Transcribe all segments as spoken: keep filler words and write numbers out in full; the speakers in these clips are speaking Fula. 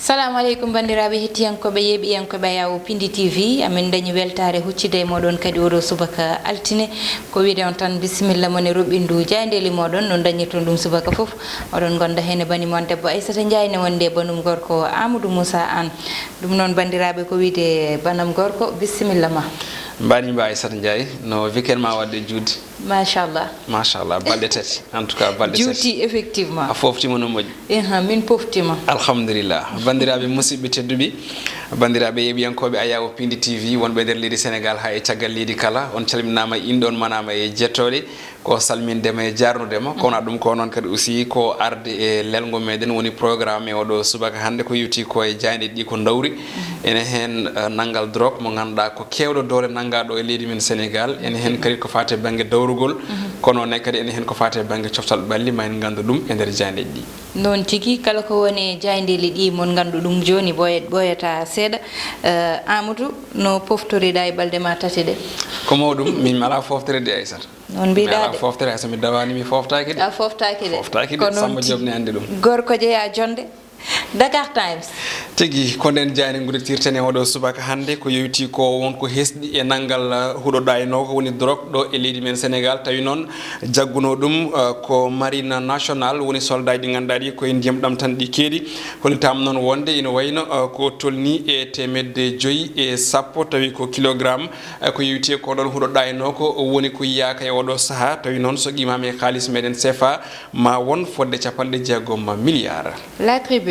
Salamu aleykum, banndiraaɓe hettiyankooɓe, yeeɓiyankooɓe Ayawo Pindi T V. Amin dañi weltaare huccide e mooɗon kadi oɗo subaka altine. Ko wiide on tan, bisimilla mon e roɓɓindu jaayndeeli mooɗon, no dañirton ɗum subaka fof. Oɗon ngonda heen e bani mon debbo Aissata Ndiaye, ne wonde e banum gorko Amadou Moussa Anne. Ɗum noon, banndiraaɓe, ko wiide banam gorko, bisimilla ma. Mbaɗi mba Aissata Ndiaye, no weekend ma waɗde juutde? Machallah. Machallah, balɗe tati. En tout cas, balɗe tati. Juuti, effectivement. A fooftima no moƴƴi? Eha, min poftima. Alhamdulillah. Banndiraaɓe musidɓe tedduɓe, banndiraaɓe yeeɓiyankooɓe Ayawo Pindi T V, wonɓe nder leydi Sénégal haa e caggal leydi kala, on calminaama, inɗon manaama e jettooɗe. Ko salmindema e jaarnudema, kono ɗum ko noon kadi aussi ko arde e lelngo meɗen woni programme e oɗo subaka hannde, ko yowti ko e jaaynde ɗi ko dawri. Ene heen, eh, nanngal drogue mo ngannduɗaa ko keewɗo doole nanngaɗo e leydi men Sénégal. Ene heen kadi ko faati e bannge dawrugol, kono ne kadi ene heen ko faati e bannge coftal ɓalli, ma en nganndu ɗum e nder jaaynde ɗi. Noon tigi, kala ko woni e jaayndeeli ɗi mon nganndu ɗum jooni ɓooyat-, ɓooyata seeɗa. Eh, Amadou, no poftoriɗa e balɗe ma tati ɗe? Ko mawɗum, min mi alaa foftere de, Aissata. Noon mbiɗa de. Mi alaa foftere, hay so mi dawaani mi foftaaki de. A foftaaki de. Foftaaki de, ko noon Samba tigi. Diop ne anndi ɗum. Gorko jeyaa jonde. Dakar Times. Tigi, ko nden jaaynde ngudditirten e oɗo subaka hannde, ko yowti ko won ko hesɗi e nanngal, uh, huɗo ɗaynoo ko woni drogue ɗo e leydi men Sénégal. Tawi noon jaggunoo ɗum, uh, ko Marine Nationale, woni soldaaji ɗi ngannduɗaa ɗi ko e ndiyam ɗam tan ɗi keedi. Hollitaama noon wonde ina wayno, uh, ko tolni e teemedde joyi e sappo, tawi ko kilogramme. Eh, ko yowiti e ko ɗon huɗo ɗaynoo ko woni ko yiyaaka e oɗo sahaa, tawi noon so qimaama e kaalis meɗen sefa ma won fodde capanɗe jeegom milliard. La Tribune.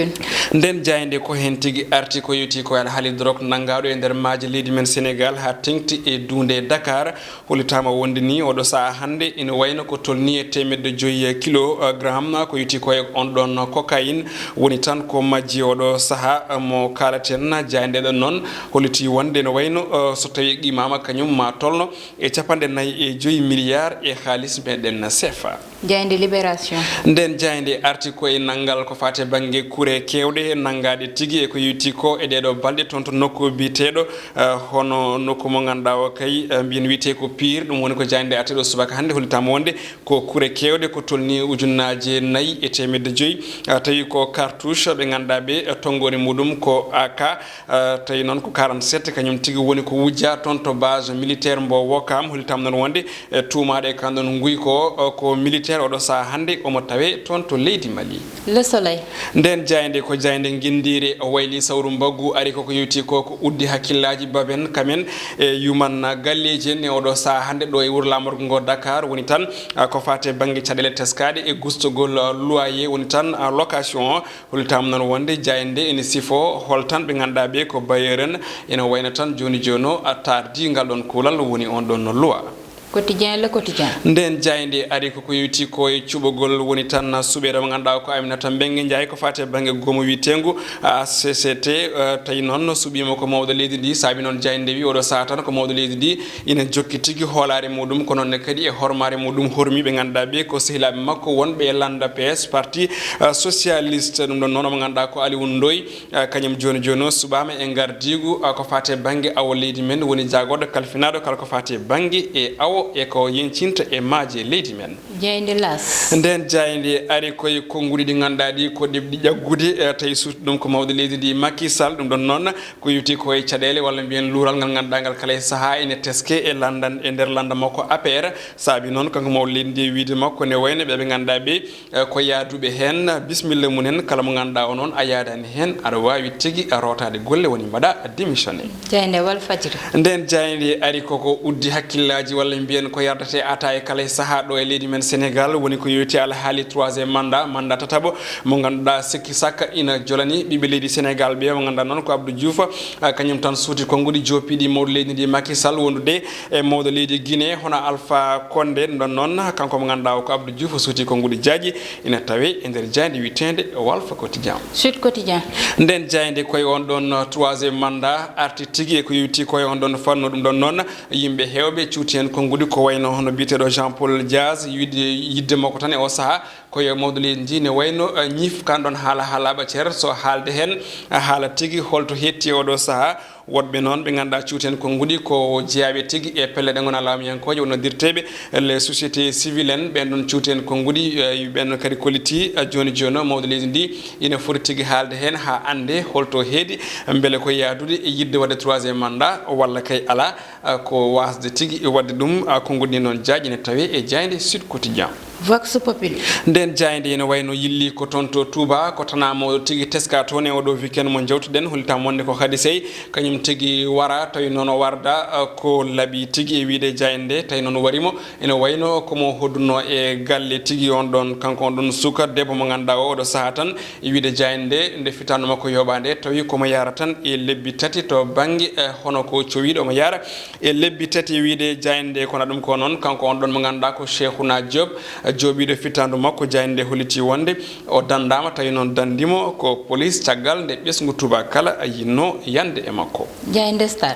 Nden jaaynde ko heen tigi arti, ko yowiti ko e alhaali drogue nanngaaɗo e nder maaje leydi men Sénégal haa teŋti e duunde Dakar. Hollitaama wonde ni oɗo sahaa hannde ina wayno ko tolni e teemedde joyi kilogramme, ko yowiti ko e on ɗon cocaïne woni tan ko majji oɗo sahaa mo kaalaten. Jaaynde ɗon noon holliti wonde ina wayno, eh, so tawi qimaama kañum ma tolno e capanɗe nayi e joyi milliard e kaalis meɗen sefa. Jaaynde Libération. Nden jaaynde arti ko e nanngal ko faati e bannge kure keewɗe nanngaaɗe tigi e ko yowiti ko e ɗeeɗo balɗe toon to nokku biyeteeɗo, eh, hono nokku mo ngannduɗaa o kay, eh, mbiyen wiyetee ko Pire. Ɗum woni ko jaaynde arti ɗo subaka hannde, hollitaama wonde ko kure keewɗe ko tolni ujunnaaje nayi e teemedde joyi, eh, tawi ko cartouche ɓe ngannduɗaa ɓe, eh, tonngoore muɗum ko A K. Eh, tawi noon ko quarante-sept kañum tigi woni ko wujjaa toon to base militaire mbo Wokam. Hollitaama noon wonde, eh, tuumaaɗo e kan ɗon nguy ko, eh, ko militaire oɗo sahaa hannde omo tawe toon to leydi Mali. Le Soleil. Nden jaaynde ko jaaynde nginndiire o wayli sawru mbaggu ari koko yowti ko, ko uddi hakkillaaji baben kamen e yuman galleeji en e oɗo sahaa hannde ɗo e wuro laamorgo ngo Dakar woni tan, eh, ko faati e bannge caɗeele teskaaɗe e gustugol, eh, loyer woni tan, eh, location o. Hollitaama noon wonde jaaynde nde ene sifoo hol tan ɓe ngannduɗaa ɓe ko bailleur en, ene wayno tan jooni jooni o, a tardi ngal ɗon kuulal woni on ɗon no luwa. Quotidien, Le Quotidien. Nden jaaynde ari koko yowti ko e cuɓogol woni tan suɓeere mo ngannduɗaa ko Aminata Mbengue Ndiaye ko faati e bannge goomu wiyeteengu, a, C C T, eh, tawi noon suɓiima ko mawɗo leydi ndi, saabi noon jaaynde wi oɗo sahaa tan ko mawɗo leydi ndi ina jokki tigi hoolaare muɗum, kono noon ne kadi e hormaare muɗum hormi ɓe ngannduɗaa ɓe ko sehilaaɓe makko wonɓe e lannda P S, Parti, eh, Socialiste. Ɗum ɗon noon omo ngannduɗaa ko Aliou Ndoye, eh, kañum jooni jooni o suɓaama e ngardiigu, eh, ko faati e bannge awo leydi men, woni jaagorɗo kalfinaaɗo kala ko faati e bannge e awo e ko yeñcinta e maaje leydi men. Jaaynde L'As. Nden jaaynde ari koye konnguɗi ɗi ngannduɗaa ɗi ko ɗeɓɗi ƴaggude, eh, tawi suuti ɗum ko mawɗo leydi ndi Macky Sall. Ɗum ɗon noon ko yowti ko e caɗeele walla mbiyen luural ngal ngannduɗaa ngal kala e sahaa ene teske e lannda, e nder lannda makko A P R. Saabi noon kanko mawɗo leydi ndi e wiyde makko ne wayno ɓe ɓe ngannduɗaa ɓe, eh, ko yaaduɓe heen, bisimilla mum en, kala mo ngannduɗaa o noon a yaadaani heen, aɗa waawi tigi a rootaade golle woni mbaɗa démissionné. Jaaynde Walfadjri. Nden jaaynde ari koko uddi hakkillaaji walla mbiyen ko yardate ata e kala e sahaa ɗo e leydi men Sénégal woni ko yowti alhaali troisième mandat, mandat tataɓo mo ngannduɗaa sikki sakka ina jolani ɓiɓɓe leydi Sénégal ɓe mo ngannduɗaa noon ko Abdou Diouf, ah, kañum tan suuti konnguɗi joopiiɗi mawɗo leydi ndi Macky Sall wondude e mawɗo leydi Guinée hono Alpha Condé. Ɗum ɗon noon kanko mo ngannduɗaa o ko Abdou Diouf suuti konnguɗi jaaƴi ina tawe e nder jaaynde wiyeteende Walf Quotidien. Sud Quotidien. Nden jaaynde koye on ɗon troisième mandat arti tigi e ko yowti koye on ɗon fannu. Ɗum ɗon noon yimɓe heewɓe cuuti heen konnguɗi ko wayno hono biyeteeɗo Jean Paul Diaz yidde, yidde makko tan e o sahaa ko yo mawɗo leydi ndi ne wayno, eh, ñif kan ɗon haala haalaɓa cer, so haalde heen, eh, haala tigi holto hetti e oɗo sahaa. Woɗɓe noon ɓe ngannduɗaa cuuti en konnguɗi ko jeyaaɓe tigi e pelle ɗe ngonaa laamiyankooje, wonno dirteeɓe les sociétés civiles en, ɓeen ɗoon cuuti en konnguɗi, eh, ɓeen ɗoon kadi kollitii, eh, jooni jooni o mawɗo leydi ndi ina foti tigi haalde heen haa annde holto heedi, mbele ko yaadude e yiɗde waɗde troisième mandat walla kay alaa. Ah, ko waasde tigi waɗde ɗum, ah, konnguɗi noon jaaƴi ne tawee e jaaynde Sud Quotidien. Vox Populi. Nden jaaynde ene wayno yilli ko toon to Touba, ko tanaa mawɗo tigi teska toon e oɗo weekend mo njawtuɗen, hollitaa wonde ko Khady Seye, kañum tigi wara, tawi noon o warda, ah, ko laaɓi tigi e wiyde jaaynde, tawi noon wari mo, ene wayno ko mo hoddunoo e galle tigi on ɗon, kanko on ɗon suka debbo mo ngannduɗaa o, oɗo sahaa tan, e wiyde jaaynde nde fitaandu makko yooɓaande, tawi ko mo yaara tan e lebbi tati to bannge, eh, hono ko cowiiɗo mo yaara e lebbi tati e wiyde jaaynde, kono ɗum ko noon, kanko on ɗon mo ngannduɗaa ko Cheikhouna Diop, eh, jooɓiiɗo fittaandu makko, jaaynde holliti wonde o danndaama, tawi noon danndimo ko police caggal nde ɓesngu Touba kala yinno yande e makko. Jaaynde Star.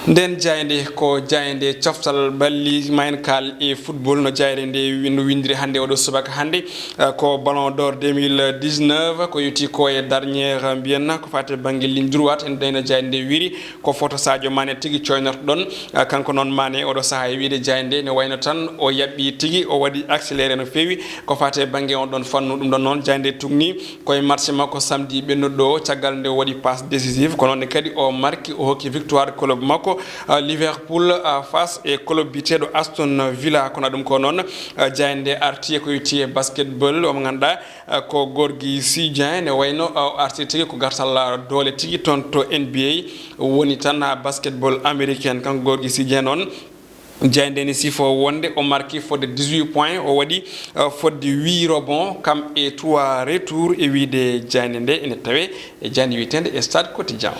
Nden jaaynde ko jaaynde coftal balli ma en kaal e football no jaaynde nde win-, windiri hannde oɗo subaka hannde, eh, ko Ballon d'Or deux mille dix-neuf, ko yowti ko e dernière mbiyen ko faati bannge ligne droite, en ɗayno jaaynde nde wiri. Ko photo Sadio Mané tigi coynortoɗon. Ah, kanko noon Mané oɗo sahaa e wiyde jaaynde ne wayno tan o yaɓɓi tigi, o waɗi accéléré no feewi ko faati e bannge on ɗon fannu. Ɗum ɗon noon jaaynde tugni koye match makko samedi ɓennuɗo o, caggal nde o waɗi passe décisive, ko noon ne kadi o marki, o hokki victoire club makko, ah, Liverpool, ah, face e club biyeteeɗo Aston Villa. Kono ɗum ko noon, ah, jaaynde arti e ko yowti e basketball, omo ngannduɗaa, ah, ko Gorgui Sy Dieng ne wayno, ah, o arti tigi ko gartal, ah, doole tigi toon to N B A woni tan, ah, basketball américain. Kanko Gorgui Sy Dieng noon, jaaynde ne sifo wonde o marki fodde dix-huit points, o waɗi, ah, fodde huit rebond, kam e trois retour e wiyde jaaynde nde ene tawe e jaaynde wiyeteende Stade Quotidien.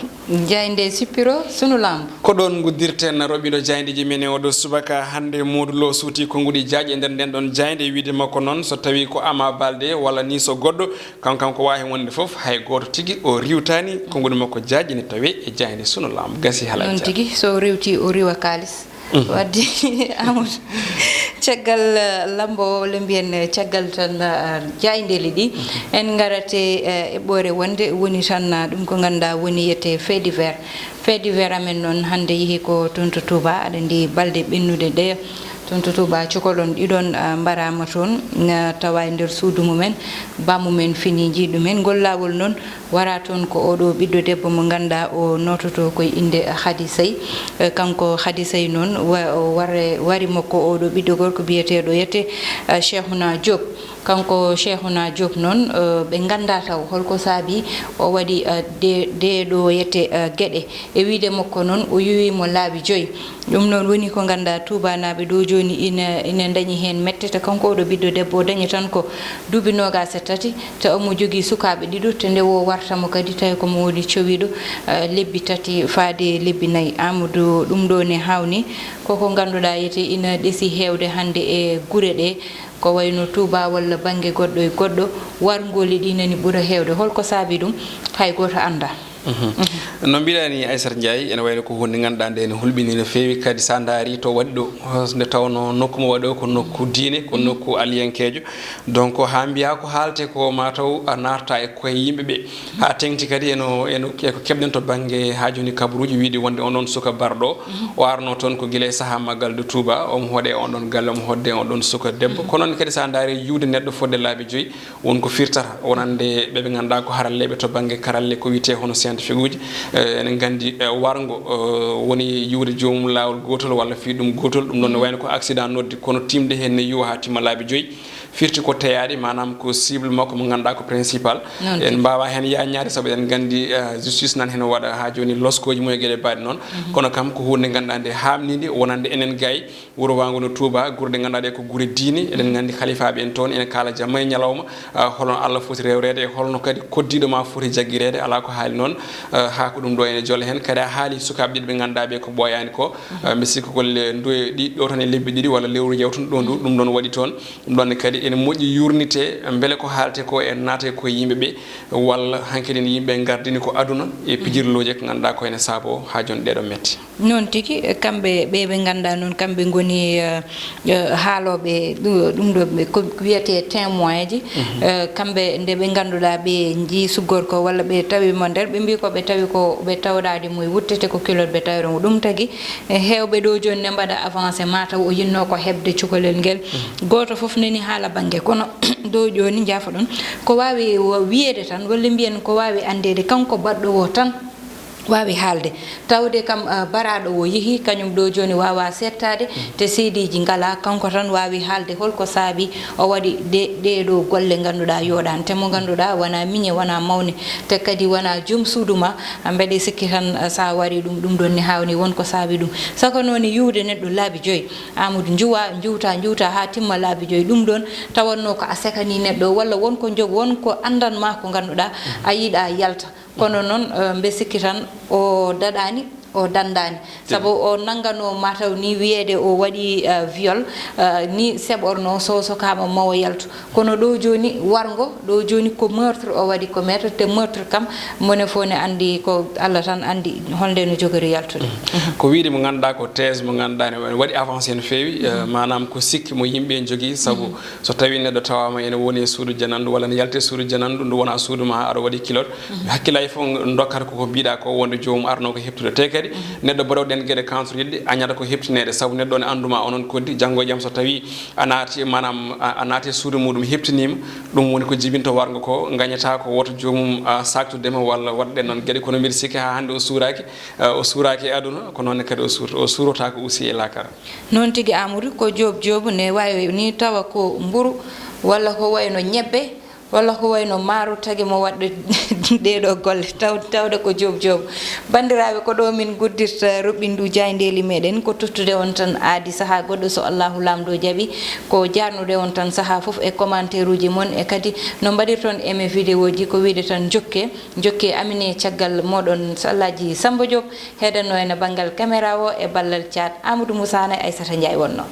Jaaynde sippiro sunu lamb. Ko ɗoon nguddirten roɓindo jaayndeeji men e oɗo subaka hannde. Modou Lo suuti konnguɗi jaaƴi e nder nden ɗon jaaynde, e wiyde makko noon, so tawi ko Ama Baldé walla ni so goɗɗo, kam, kam ko waawi heen wonde fof, hay gooto tigi o riiwtaani konnguɗi makko jaaƴi ne tawee e jaaynde sunu lamb. Gasi hala. Noon tigi, so o riiwti, o riiwa kaalis. Mhm. Wadde Amadou, caggal, eh, lambo, walla mbiyen, eh, caggal tan, eh, jaayndeeli ɗi, mhm, en ngarate, eh, eɓɓoore wonde woni tan, eh, ɗum ko ngannduɗaa woni yiyetee fait divers. Fait divers amen noon hannde yehi ko toon to Touba, aɗa anndi balɗe ɓennuɗe ɗe, toon to Touba, cukalon ɗiɗon, ah, mbaraama toon, ah, tawa e nder suudu mumen, bammumen fini njii ɗumen. Ngol laawol noon wara toon ko oɗo ɓiɗɗo debbo mo ngannduɗaa o noototoo koye innde Khady Seye. Eh, kanko Khady Seye noon wa-, o ware-, wari mo ko oɗo ɓiɗɗo gorko biyeteeɗo yiyetee, ah, Cheikhouna Diop. Kanko Cheikhouna Diop noon, eh, ɓe nganndaa taw holko saabi o waɗi, eh, de-, ɗee ɗoo yiyetee, eh, geɗe. E wiyde makko noon, o yowi mo laabi joyi. Ɗum noon woni ko ngannduɗaa tuubanaaɓe ɗo jooni ina, ina ndañi heen mette. Te kanko oɗo ɓiɗɗo debbo o dañi tan ko duuɓi noogaas e tati, te omo jogii sukaaɓe ɗiɗo, te nde o warta mo kadi tawi ko mo woni cowiiɗo, eh, lebbi tati faade lebbi nayi. Amadou, ɗum ɗo ne haawnii koko ngannduɗaa yiyetee ina ɗesi heewde hannde e gure ɗe. Ko wayno Touba walla bannge goɗɗo e goɗɗo, warngooli ɗi nani ɓura heewde. Holko saabi ɗum? Hay gooto anndaa. Mhm. Mhm. No mbiɗa ni, Aissata Ndiaye, ene wayno ko huunde ngannduɗaa nde ne hulɓini no feewi, kadi sa ndaari to waɗi ɗo, nde tawno nokku mo waɗi o ko nokku diine, ko nokku aliyankeejo. Donc, haa mbiyaa ko haalte ko, ma taw a naarta e koye yimɓe ɓe. Haa teŋti kadi eno, eno, e ko keɓɗen to bannge haa jooni kabaruuji, wiide wonde on ɗon suka barɗo, mhm, o arno toon ko gila e sahaa maggal de Touba, omo hoɗe on ɗon galle, omo hoɗde on ɗon suka debbo. Mhm. Kono noon kadi, so a ndaari yiwde neɗɗo fodde laabi joyi, won ko firtata, wonande ɓe ɓe ngannduɗaa ko haralleeɓe to bannge karalle, ko wiyetee hono scientifique uji, eh, ene nganndi, eh, warngo, eh, woni yiwde joomum laawol gootol walla fii ɗum gootol, ɗum noon ne wayno ko accident noddi, kono tiimde heen ne yiwa haa timma laabi joyi. Firti ko teyaaɗi, maanaam ko cible makko mo ngannduɗaa ko principal. Noon tigi. En mbaawaa heen yaññaade, sabu eɗen nganndi, eh, justice nan heen waɗa haa jooni loskooji mum e geɗe baaɗe noon. Mhm. Kono kam ko huunde ngannduɗaa nde haamniinde wonande enen gay wuro waango no Touba, gure ɗe ngannduɗaa ɗe ko gure diine. Eɗen nganndi halifaaɓe en toon ene kaala jamma e ñalawma, ah, holno Allah foti rewreede e holno kadi koddiiɗo ma foti jaggireede. Alaa ko haali noon, Eh, haa ko ɗum ɗo ene jola heen. Kadi a haali sukaaɓe ɗiɗo ɓe ngannduɗaa ɓe ko ɓooyaani ko. Eh, mbi sikki ko le-, ndu-, ɗi ɗo tan e lebbi ɗiɗi walla lewru yawtundu ɗo ndu, ɗum ɗoon waɗi toon. Ɗum ɗoon ne kadi ene moƴƴi yuurnite mbele ko haalte ko e naate ko e yimɓe ɓe, walla hankadi ne yimɓe ngardini ko aduna e pijirlooji ko ngannduɗaa ko ene saabo haa jooni ɗeɗo metti. Noon tigi, kamɓe ɓe ɓe ngannduɗaa noon, kamɓe ngoni, eh, eh, haalooɓe ɗu-, ɗum ɗo ɓe ko wiyetee témoin ji. Eh, kamɓe nde ɓe ngannduɗaa ɓe njii suggorko walla ɓe tawi mo nder, ɓe mbii ko ɓe tawi ko ɓe tawɗaade mo e wuttete ko culotte ɓe tawi ɗum. Ɗum tagi, eh, heewɓe ɗo jooni ne mbaɗa avancé, mataw o yinnoo ko heɓde cukalel ngel. Gooto fof nani haala bannge, kono ɗo jooni njaafoɗon, ko waawi wo-, wiyeede tan, walla mbiyen ko waawi anndeede kanko baɗɗo o tan waawi haalde. Tawde kam, ah, baraaɗo o yehi, kañum ɗo jooni waawa seettaade, te seedeeji ngalaa, kanko tan waawi haalde holko saabi o waɗi ɗe, ɗee ɗo golle ngannduɗaa yooɗaani. Te mo ngannduɗaa wonaa miñe, wonaa mawne, te kadi wonaa joom suudu ma, a mbeɗe sikki tan, ah, so a waɗi ɗum, ɗum ɗoon ne haawni won ko saabi ɗum. Saka noon e yiwde neɗɗo laabi joyi, Amadou, njuwa, njuwta, njuwta haa timma laabi joyi. Ɗum ɗoon tawatnoo ko a sekanii neɗɗo, walla won ko njog-, won ko anndan ma ko ngannduɗaa a yiɗaa yalta. Kono noon, eh, mbe sikki tan o daɗaani, o danndaani. Sabu o nannganoo mataw ni wiyeede o waɗi, eh, viol, eh, ni seɓornoo so, so kaama mawo yaltu. Kono ɗo jooni warngo, ɗo jooni ko meurtre o waɗi commettre, te meurtre kam mone fof ne anndi ko Allah tan anndi holnde no jogori yaltude. Ko wiide mo ngannduɗaa ko thèse mo ngannduɗaa ne waɗi avancé no feewi, eh, maanaam ko sikki mo yimɓe njogii, sabu so tawii neɗɗo tawaama ene woni e suudu janandu walla ne yalti e suudu janandu, ndu wonaa suudu ma, aɗa waɗi culotte, hakkillaaji fof dokkata koko mbiɗa ko wonde joomum arno ko heɓtude. Te kadi neɗɗo mbaɗo ɗen geɗe kansuɗiɗɗe añata ko heɓtineede, sabu neɗɗo ne annduma onon koddi, janngo e jam so tawii a naati, maanaam a, a naati e suudu muɗum heɓtiniima, ɗum woni ko jibinta warngo ko, gañata ko woto joomum, a, saktudema walla waɗa ɗen noon geɗe. Kono mbiɗa sikki haa hannde o suuraaki, a, o suuraaki e aduna, ko noon ne kadi o suurta, o suurotaako aussi e laakara. Noon tigi Amadou, ko joob joob ne waawi ni tawa ko mburu walla ko wayno ñebbe, walla ko wayno maaro tagi mo waɗde ɗee ɗoo golle, taw-, tawde ko joob joob. Banndiraaɓe, ko ɗo min guddirta roɓɓindu jaayndeeli meɗen, ko tottude on tan aadi sahaa goɗɗo so Allahu Laamɗo jaɓi, ko jaarnude on tan sahaa fof e commentaire uji mon, e kadi no mbaɗirton aimé vidéo ji, ko wiide tan njokke, njokke amine caggal moɗon. So Alhaji Samba Diop heedanno en e banngal caméra o e ballal Thiat Amadou Moussa Anne, Aissata Ndiaye wonno.